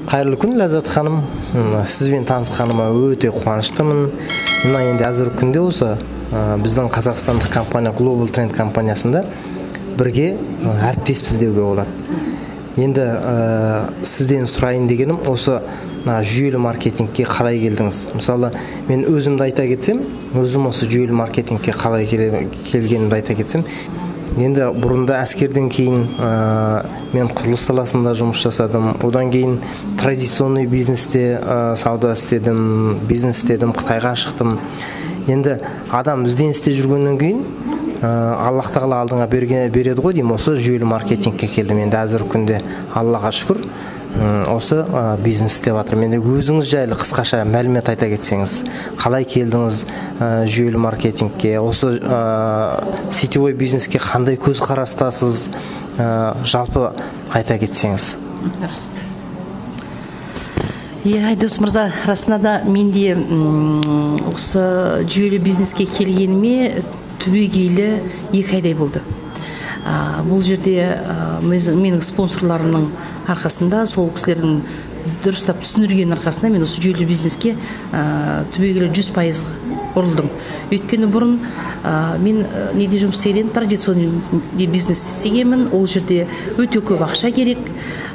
Қайырлы күн, Ләззат ханым. Сізбен танысқаныма өте қуаныштымын. Мына енді қазіргі күнде осы біздің қазақстандық компания Global Trend компаниясында бірге әріптеспіз деуге болады. Енді сізден сұрайын дегенім, осы жүйелі маркетингке қалай келдіңіз? Мысалы, мен өзімді айта кетсем, өзім осы жүйелі маркетингке қалай келгенімді айта кетсем, енді бұрында әскерден кейін мен құрылыс саласында жұмыс жасадым. Одан кейін традиционный бизнесте сауда істедім, бизнес істедім, Қытайға шықтым. Енді адам ізденісте жүргеннен кейін Аллах тағала алдыңа береді ғой деймін, осы жүйелі маркетингке келдім. Енді қазіргі күнде Аллаға шүкір, осы бизнес істеп жатырмын. Енді өзіңіз жайлы қысқаша мәлімет айта кетсеңіз, қалай келдіңіз жүйелі маркетингке, осы сетевой бизнеске қандай көзқарастасыз, жалпы айта кетсеңіз. Иә, Айдос мырза, расында да мен де осы жүйелі бизнеске келгеніме түбегейлі 2 айдай болды. Бұл жерде менің спонсорларымның арқасында, сол кісілердің дұрыстап түсіндірген арқасында мен осы жүйелі бизнеске түбегейлі 100% ұрылдым. Өйткені бұрын мен неде жұмыс істеген, традиционный бизнес істегенмін. Ол жерде өте көп ақша керек,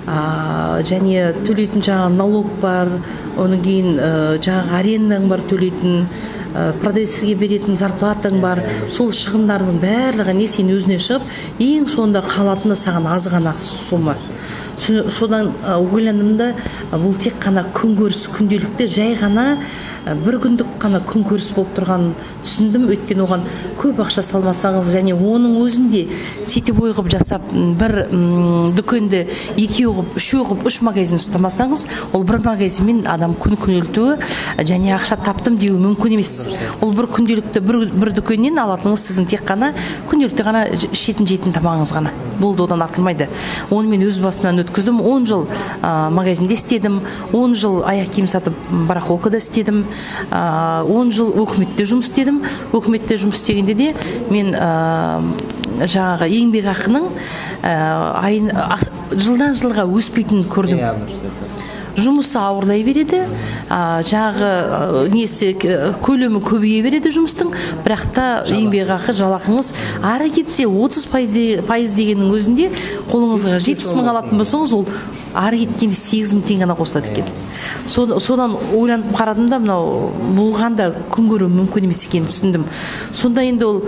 және төлейтін жаңағы налог бар, одан кейін жаңағы арендаң бар төлейтін, продавецтерге беретін зарплатаң бар. Сол шығындардың барлығы не сен өзіне шығып, ең соңында қалатыны саған аз ғана сома. Содан ойландым да, бұл тек қана күнкөріс, күнделікті жай ғана бір күндік қана күнкөріс болып тұрғанын түсіндім. Өйткені оған көп ақша салмасаңыз, және оның өзінде сетевой қылып жасап, бір дүкенді екеу қылып, үшеу қылып, үш магазин ұстамасаңыз, ол бір магазинмен адам күн күнелтуі және ақша таптым деуі мүмкін емес. Ол бір күнделікті бір дүкеннен алатыныңыз сіздің тек қана күнделікті ғана ішетін жейтін тамағыңыз ғана болды, одан артылмайды. Оны мен өз басымнан өткіздім. 10 жыл магазинде істедім, 10 жыл аяқ киім сатып барахолкада істедім, 10 жыл өкіметте жұмыс істедім. Өкіметте жұмыс істегенде де мен жаңағы еңбекақының жылдан жылға өспейтінін көрдім. Жұмысы ауырлай береді, жаңағы несі көлемі көбейе береді жұмыстың, бірақ та еңбекақы жалақыңыз ары кетсе 30% дегеннің өзінде қолыңызға 70 мың алатын болсаңыз, ол ары кеткенде 8 мың теңге ғана қосылады екен. Содан ойланып қарадым да, мынау болғанда күн көру мүмкін емес екенін түсіндім. Сонда енді ол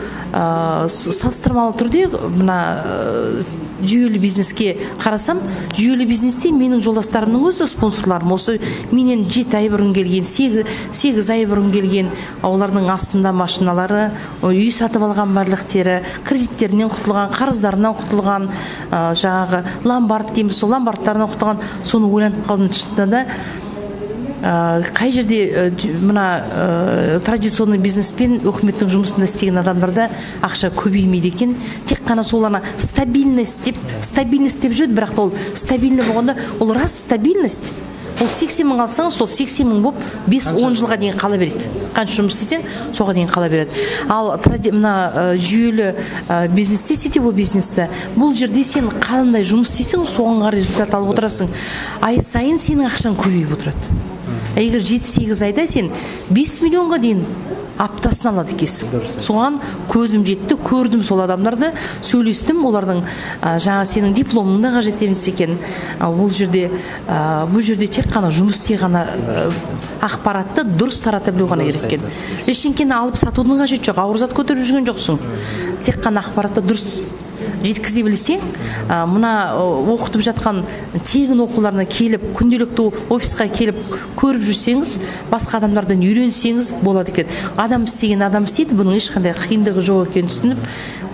салыстырмалы түрде мына жүйелі бизнеске қарасам, жүйелі бизнесте менің жолдастарымның өзі спонсорларым, осы менен 7 ай бұрын келген, 8 ай бұрын келген, олардың астында машиналары, үй сатып алған бірліктері, кредиттерінен құтылған, қарыздарынан құтылған, жаңағы ломбард дейміз, сол ломбардтарынан құтылған. Соны ойланып қалдым шынында да, қай жерде мына традиционный бизнеспен өкіметтің жұмысында істеген адамдарда ақша көбеймейді екен. Тек қана сол ана стабильность деп, стабильность деп жүреді, бірақ та ол стабильный болғанда, ол рас стабильность. Ол 80 мың алсаңыз, сол 80 мың болып 5-10 жылға дейін қала береді. Қанша жұмыс істесең, соға дейін қала береді. Ал мына жүйелі бизнесте, сетевой бизнесте, бұл жерде сен қаландай жұмыс істесең, соған қарай результат алып отырасың. Ай сайын сенің ақшаң көбейіп отырады. Егер 7-8 айда сен 5 миллионға дейін аптасын алады екенсің. Соған көзім жетті, көрдім сол адамдарды, сөйлестім, олардың жаңа сенің дипломың да қажет емес екен. Ол жерде, бұл жерде тек қана жұмыс істей ғана ақпаратты дұрыс тарата білу ғана керек екен. Ештеңені алып сатудың қажеті жоқ, ауыр зат көтеріп жүрген жоқсың. Тек қана ақпаратты дұрыс жеткізе білсең, мына оқытып жатқан тегін оқуларына келіп, күнделікті офисқа келіп көріп жүрсеңіз, басқа адамдардан үйренсеңіз болады екен. Адам істеген адам істейді, бұның ешқандай қиындығы жоқ екенін түсініп,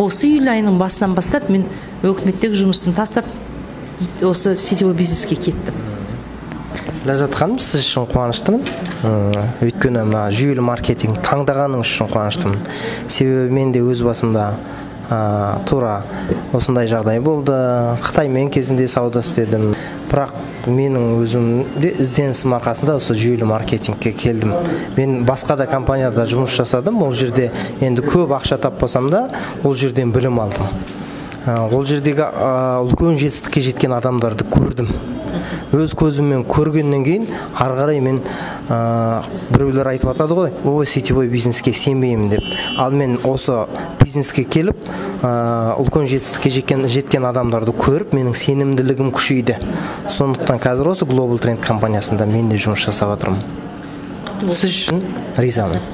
осы июль айының басынан бастап мен өкіметтегі жұмысымды тастап, осы сетевой бизнеске кеттім. Ләззат ханым, сіз үшін қуаныштымын. Өйткені мына жүйелі маркетинг таңдағаныңыз үшін қуаныштымын. Себебі мен де өз басымда тура осындай жағдай болды. Қытаймен кезінде сауда істедім. Бірақ менің өзімде ізденісім арқасында осы жүйелі маркетингке келдім. Мен басқа да компанияда жұмыс жасадым. Ол жерде енді көп ақша таппасам да, ол жерден білім алдым. Ол жердегі үлкен жетістікке жеткен адамдарды көрдім. Өз көзіммен көргеннен кейін ары қарай мен, біреулер айтып жатады ғой, ой, сетевой бизнеске сенбеймін деп. Ал мен осы бизнеске келіп, үлкен жетістікке жеткен адамдарды көріп, менің сенімділігім күшейді. Сондықтан қазір осы Global Trend компаниясында мен де жұмыс жасап жатырмын. Сіз үшін ризамын.